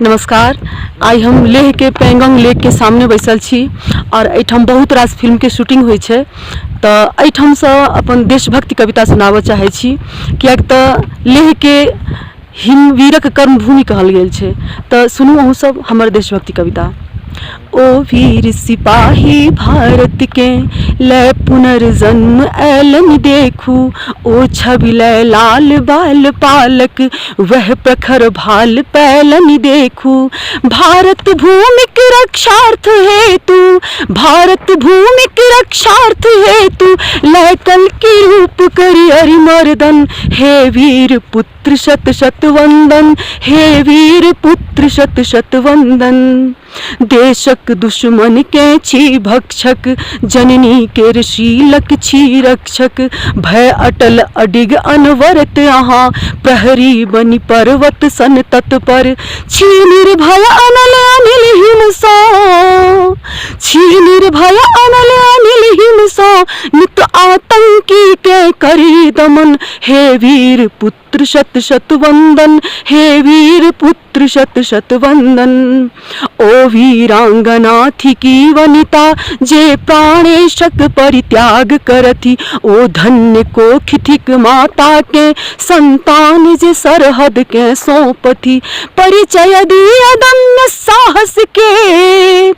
नमस्कार। आइ हम लेह के पैंगोंग लेक के सामने बैसल छी और एहिठाम बहुत रास फिल्म के शूटिंग होइ छै, तऽ एहिठामसँ अपन देशभक्ति कविता सुनाबऽ चाहै छी, किएक तऽ लेह के हिमवीरक कर्मभूमि कहल गेल छै। तऽ सुनू अहूँ सब हमर देशभक्ति कविता। ओ वीर सिपाही भारत के लय पुनर्जन्म ऐलन देखू, ओ छवि लय लाल बाल पालक वह प्रखर भाल पैलन देखू। भारत भूमिक रक्षार्थ हेतु, भारत भूमिक रक्षार्थ हेतु लय कल की रूप करी अरिमर्दन। हे वीर पुत्र शत शत वंदन, हे वीर पुत्र शत शत वंदन। देशक दुश्मन के छी भक्षक, जननी केर शीलक छी रक्षक। भय अटल अडिग अनवरत अहाँ, प्रहरी बनि पर्वत सन तत्पर। छी निर्भय अनल अनिल हिमसँ, छी निर्भय अनल अनिल हिमसँ, नित आतंकी के करी दमन। हे वीर पुत्र शत शत वंदन, हे वीर पुत्र शत शत वंदन। ओ वीरांगना थिकी वनिता, जे प्राणेशक परित्याग करथि। ओ धन्य कोख थिक माता के, संतान जे सरहद के सौंपथि। परिचय दी अदम्य साहस के,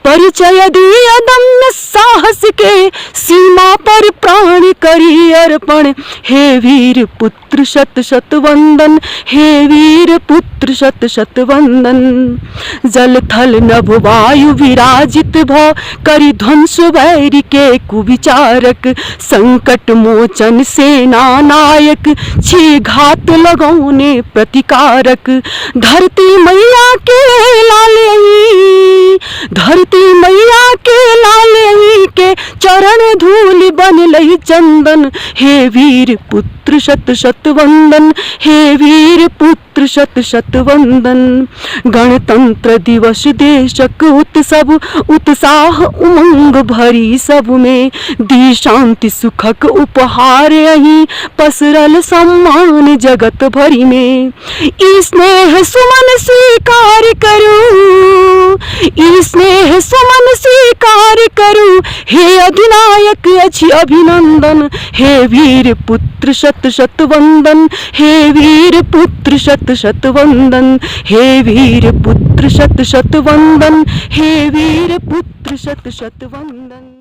परिचय दी अदम्य साहस के, सीमा पर प्राण करी अर्पण। हे वीर पुत्र शत शत वंदन, हे वीर पुत्र शत शत वंदन। जल थल नभ वायु विराजित भ, करी ध्वंस वैर के कुविचारक। संकट मोचन सेना नायक, छी घात लगौने प्रतिकारक। धरती मैया के लाल अहीं, धरती मैया के लाल अहीं के चरण धूलि बनलै चंदन। हे वीर पुत्र शत शत वंदन, हे वीर पुत्र शत शत वंदन। गणतंत्र दिवस देशक उत्सव, उत्साह उमंग भरी सब में। दी शांति सुखक उपहार अहीं, पसरल सम्मान जगत भरि में। ई स्नेह सुमन स्वीकार करू, ई स्नेह सुमन स्वीकार करू, हे अधिनायक अछि अभिनंदन। हे वीर पुत्र शत शत वंदन, हे वीर पुत्र शत शत वंदन। हे वीर पुत्र शत शत वंदन, हे वीर पुत्र शत शत वंदन।